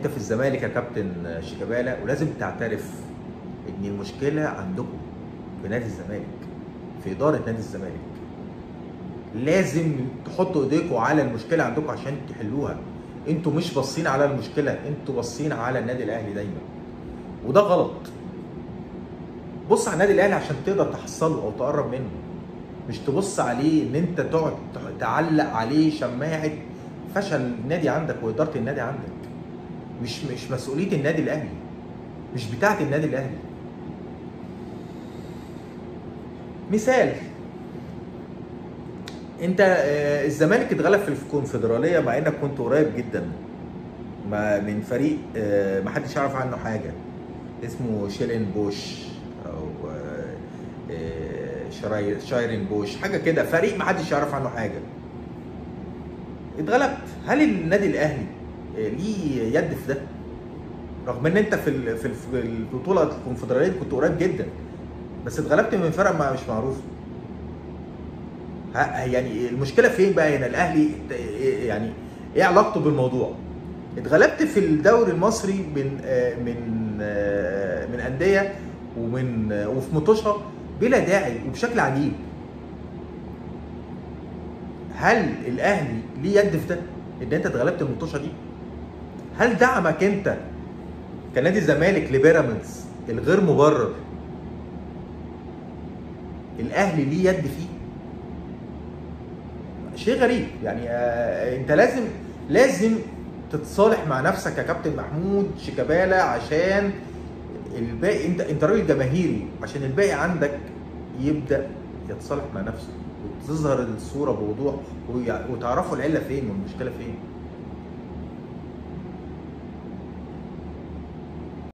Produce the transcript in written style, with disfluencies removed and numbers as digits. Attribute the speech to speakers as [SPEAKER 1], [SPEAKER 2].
[SPEAKER 1] انت في الزمالك يا كابتن شيكابالا، ولازم تعترف ان المشكلة عندكم في نادي الزمالك، في ادارة نادي الزمالك. لازم تحطوا ايديكم على المشكلة عندكم عشان تحلوها. انتوا مش باصين على المشكلة، انتوا باصين على النادي الاهلي دايما، وده غلط. بص على النادي الاهلي عشان تقدر تحصله او تقرب منه، مش تبص عليه ان انت تقعد تعلق عليه شماعة فشل النادي عندك واداره النادي عندك. مش مسؤولية النادي الاهلي، مش بتاعه النادي الاهلي. مثال، انت الزمالك اتغلب في الكونفدراليه مع انك كنت قريب جدا من فريق ما حدش يعرف عنه حاجة، اسمه شيلين بوش او شايرين بوش، حاجة كده، فريق ما حدش يعرف عنه حاجة. اتغلبت. هل النادي الاهلي ليه يد في ده؟ رغم ان انت في البطولة الكونفدراليه كنت قريب جدا، بس اتغلبت من فرق ما مش معروفة. يعني المشكلة فين بقى هنا؟ الاهلي يعني ايه علاقته بالموضوع؟ اتغلبت في الدوري المصري من من من اندية ومن وفي مطوشه بلا داعي وبشكل عجيب. هل الاهلي ليه يد في ده؟ ان انت اتغلبت المطوشه دي؟ هل دعمك انت كنادي الزمالك لبيراميدز الغير مبرر الاهلي ليه يد فيه؟ شيء غريب يعني. انت لازم تتصالح مع نفسك يا كابتن محمود شيكابالا، عشان الباقي، انت راجل جماهيري، عشان الباقي عندك يبدا يتصالح مع نفسه وتظهر الصورة بوضوح وتعرفوا العلة فين والمشكلة فين.